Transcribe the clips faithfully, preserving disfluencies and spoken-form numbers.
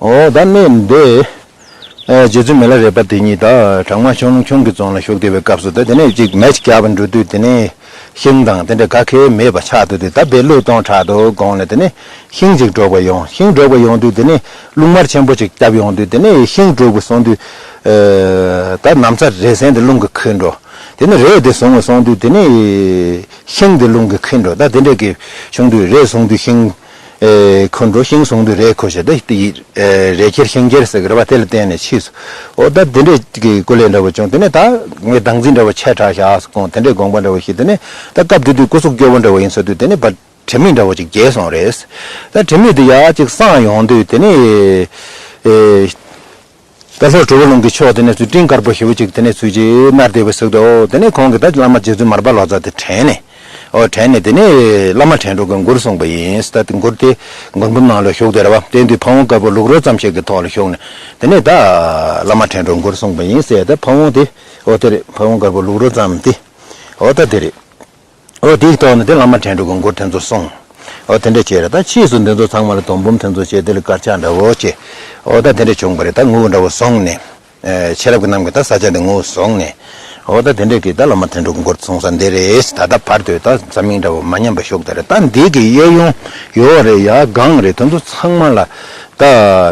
འོ་ད་གནས་འདི། ཨེ་རྗེ་བཙུན་མི་ལ་རས་པ་དེ་ཉིད་ད་བྲག་དམར་ཁྱུང་ལུང་ཁྱུང་གི་རྫོང་ལ་བཞུགས་བསྡད་པའི་སྐབས་སུ་ད་དེ་ནས་ཅིག་མེ་ཅིག་བརྒྱབ་པ་འགྲོ་དུས་དེ་ནས་ཤིང་དང་དེ་འདྲ་ག་གེ་མེད་པ་ཆགས་འདུག་དུས། ད་དཔེ་བློས་གཏོང་དྲག་འདུག་དགོངས་ནས་དེ་ནས་ཤིང་ཅིག་སྒྲོག་པ་ཡོང་། ཤིང་སྒྲོག་པ་ཡོང་དུས་དེ་ནས་རླུང་དམར་ཆེན་པོ་ཅིག་བརྒྱབ་ཡོང་དུས་དེ་ནས་ཤིང་སྒྲོག་པ་སོང་དུས། ཨེ་ད་ན་བཟའ་རས་གཟན་དེ་རླུང་གིས་ཁུར་འགྲོ། དེ་ནས་རས་དེ་བཟུང་བ་སོང་དུས་དེ་ནས་ཤིང་དེ་རླུང་གིས་ཁུར་འགྲོ། ད་དེ་འདྲ་གི་བྱུང་དུས་རས་བཟུང་དུས་ཤིང་ཨེ་ཁུར་འགྲོ། ཤིང་བཟུང་དུས་རས་ཁུར་བྱས། ད་དེ་ཡི་ཨེ་རས་ཁྱེར་ཤིང་ཁྱེར་ཟེར་གི་རེད་པ། དེ་ལ་བརྟེན་ནས་ཕྱིས་སུ་འོ་ད་དེ་འདྲས་ཀྱི་སྐུ་ལས་འདྲ་བོ་བྱུང་། དེ་ནས་ད་ངས་བདག་འཛིན་འདྲ་བོ་ཆེ་དྲགས་བཞག་དགོངས། དེ་འདྲས་དགོངས་པ་འདྲ་བོ་ཞིག་དེ་ནས་ད་སྐབས་དེ་དུས་སྐུ་གཟུགས་སྐྱོ་བོ་འདྲ་བོ་ཡིན་ས་དུས་དེ་ནས་ཕར་དྲན་མེད་འདྲ་བོ་ཅིག་རྒྱས་སོང་རེད། ད་དྲན་མེད་དེ་ཡག་ཅིག་སངས་ཡོང་དུས་དེ་ནས་ཨེ། ད་ལྷོ་གྲུ་པ་ལུང་གི་ཕྱོགས་དེ་ནས་ཚུར་སྤྲིན་དཀར་པོ་ཞེ་པོ་ཅིག་དེ་ནས་ཚུར་ཅིག་ནར་བསྡད་པ་ཟེར་གི་འདུག་འོ་དེ་ནས་ཁོང་གིས་ད་བླ་མ་རྗེ་བཙུན་མར་པ་ལོ་ཙཱ་དེ་དྲན་ནས། འོ་དྲན་ནས་དེ་ནས་བླ་མ་ཁྲ་འགྲོ་གི་མགུར་གསུངས་པ་ཡིན། ད་དེ་མགུར་དེ་མགུར་འབུམ་ནང་ལ་བཞུགས་བསྡད་རེད་པ། དེ་དུས་ཕ་བོང་དཀར་པོ་ལུག་རོ་ཙམ་ཞིག་གི་ཐོག་ལ་བཞུགས་ནས་དེ་ནས་ད་བླ་མ་ཁྲ་འགྲོ་མགུར་གསུངས་པ་ཡིན་ཟེར། ད་ཕ་བོང་དེ་འོ་དེ་རེད། ཕ་བོང་དཀར་པོ་ལུག་རོ་ཙམ་དེ་འོ་ད་དེ་རེད། འོ་དེའི་ཐོག་ནས་དེ་བླ་མ་ཁྲ་འགྲོ་གི་མགུར་དེ་ཚོ་གསུངས། འོ་དེ་འདྲ་བྱས་རེད། ད་ཕྱིས་སུ་འདི་ཚོ་ཚང་མ་ལ་དོན་འབུམ་དེ་ཚོ་བྱས། དེ་ལ་དཀར་ཆག་འདྲ་བོ་བྱས། འོ་ད་དེ་འདྲ་བྱུང་བ་རེད། ད་ངོ་བོ་འདྲ་བོ་བཟུང་ནས། ཨེ་ཤེས་རབ་ཀྱི་གནམ་གྱིས་ད་ས་ཆ་འདི་ངོ་བོ་བཟུང་ནས། འོ་ད་དེ་འདྲ་གི་ད་བླ་མ་ཁྲ་འགྲོ་གི་མགུར་གསུངས་ས་འདི་རེད། ད་ལྟ་བར་དུ་ད་འཛམ་གླིང་འདྲ་བོ་མ་ཉམས་པ་བཞུགས་ད་རེད། ད་འདི་གི་གཡས་གཡོན་ཡོད་རེད་ཡ་གང་རེད། དེ་ཚོ་ཚང་མ་ལ་ད་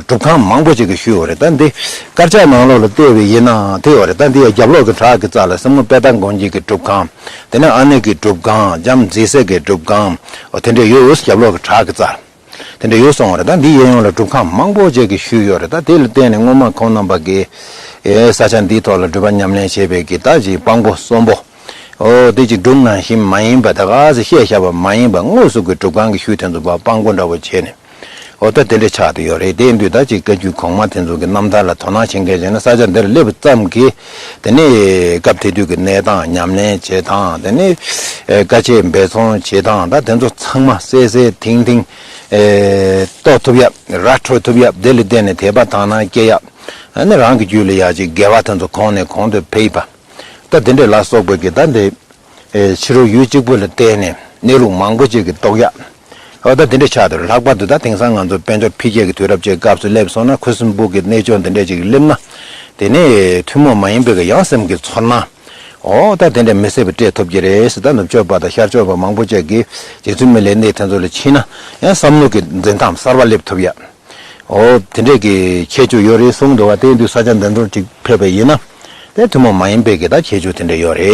སྒྲུབ་ཁང་མང་པོ་ཅིག་གི་ཤུལ་ཡོད་རེད། ད་འདི་དཀར་ཆག་ནང་ལོགས་ལ་བལྟས་པ་ཡིན་ན་དེ་ཡོད་རེད། ད་འདི་ཡ་རྒྱབ་ལོགས་ཀྱི་བྲག་གི་རྩ་ལ་སྲིན་མོ་དཔལ་ལྡན་དགོན་གྱི་གི་སྒྲུབ་ཁང་། དེ་ནས་ཨ་ནེ་གི་སྒྲུབ་ཁང་། ལྕམ་རྫི་སྲས་ཀྱི་སྒྲུབ་ཁང་། འོ་དེ་འདྲ་ཡོད། རྒྱབ་ལོགས་ཀྱི་བྲག་གི་རྩར་དེ་འདྲ་ཡོད་སོང་བ་རེད། ད་འདི་གཡས་གཡོན་ལ་སྒྲུབ་ཁང་མང་པོ་ཅིག་གི་ཤུལ་ཡོད་རེད། ད་དེ་ལ་བརྟེན་ནས་སྔོན་མ་ཁོང་རྣམ་པ་གིས་ཨེ་ས་ཆ་འདིའི་ཐོག་ལ་སྒྲུབ་པ་ཉམས་ལེན་བྱེད་པའི་གི་ད་ཅིག་དཔང་པོ་གསོན་པོ། འོ་དེ་ཅིག་སྒྲུང་ནང་བཞིན་མ་ཡིན་པ། ད་ག་ཟེ་བཤད་བཞག་པ་མ་ཡིན་པ། དངོས་སུ་གི་སྒྲུབ་ཁང་གི་ཤུལ་དེ་ཚོ་ཕར་དཔང་པོ་འདྲ་བོ་བྱས་ནས། འོ་ད་དེ་འདྲ་ཆགས་བསྡད་ཡོད་རེད། དེ་ཡིན་དུས་ད་ཅིག་བཀའ་བརྒྱུད་གོང་མ་དེ་ཚོ་གི་རྣམ་ཐར་ལ་དོ་སྣང་བྱེད་མཁན་བྱས་ན་ས་ཆ་འདིར་སླེབས་པ་ཙམ་གྱིས་དེ་ནས་སྐབས་དེ་དུས་ཀྱི་གནས་སྟངས་ཉམས་ལེན་བྱེད་སྟངས། དེ་ནས་ཨེ་དཀའ་སྤྱད་འབད་བརྩོན་བྱེད་སྟངས། ད་དེ་ཚོ་ཚང་མ་གསལ་གསལ་ཐིང་ཐིང་ཨེ་རྟོགས་ཐུབ་ཡ། ར་འཕྲོད་ཐུབ་ཡ། དེ་ལ་བརྟེན་ནས་དད་པ་དག་སྣང་སྐྱེ་ཡ། ཨ་ནི་རང་གི་རྒྱུད་ལ་ཡ་ཅིག་དགེ་བ་དེ་ཚོ་གོང་ནས་གོང་དུ་འཕེལ་བ། ད་དེ་འདྲ་ལ་སོགས་པའི་གི་ད་འདི། ཨེ་ཕྱི་རོལ་ཡུལ་གཅིག་པུ་ལ་བརྟེན་ནས་གནས་ལུགས་མང་པོ་ཅིག་གི་རྟོགས་ཡ། འོ་ད་དེ་འདྲ་ཆགས་འདུག་ལྷག་པར་དུ་ད་དེང་སང་ང་ཚོ་དཔལ་འབྱོར་འཕེལ་རྒྱས་ཀྱི་དུས་རབས་ཅིག་སྐབས་སུ་སླེབས་སོང་ན། ཁུ་སིམ་སྦུག་གི་གནས་མཆོག་འདི་འདྲ་ཅིག་སླེབས་ན། དེ་ནས་ཐུན་མོང་མ་ཡིན་པའི་གི་ཡང་སེམས་ཀྱི་ཚོར་སྣང་། འོ་ད་དེ་འདྲ་མི་སྲིད་པ་སྤྲད་ཐུབ་ཀྱི་རེད་ཟེར། ད་ནུབ་ཕྱོགས་པ་དང་ཤར་ཕྱོགས་པ་མང་པོ་ཅིག་གིས་རྗེ་བཙུན་མི་ལའི་གནས་དེ་ཚོ་ལ་ཕྱིན་ན་ཡང་བསམ་བློ་གི་འཛིན་སྟངས་གསར་པ་སླེབས་ཐུབ་ཡ། འོ་དེ་འདྲས་ཀྱི་ཁྱད་ཆོས་ཡོད་རེད་གསུངས་འདུག་བ། དེ་ཡིན་དུས་ས་ཆ་འདི་ཚོར་ཅིག་ཕེབས་པ་ཡིན་ན། དེ་ཐུན་མོང་མ་ཡིན་པའི་གི་ད་ཁྱད་ཆོས་དེ་འདྲ་ཡོད་རེད།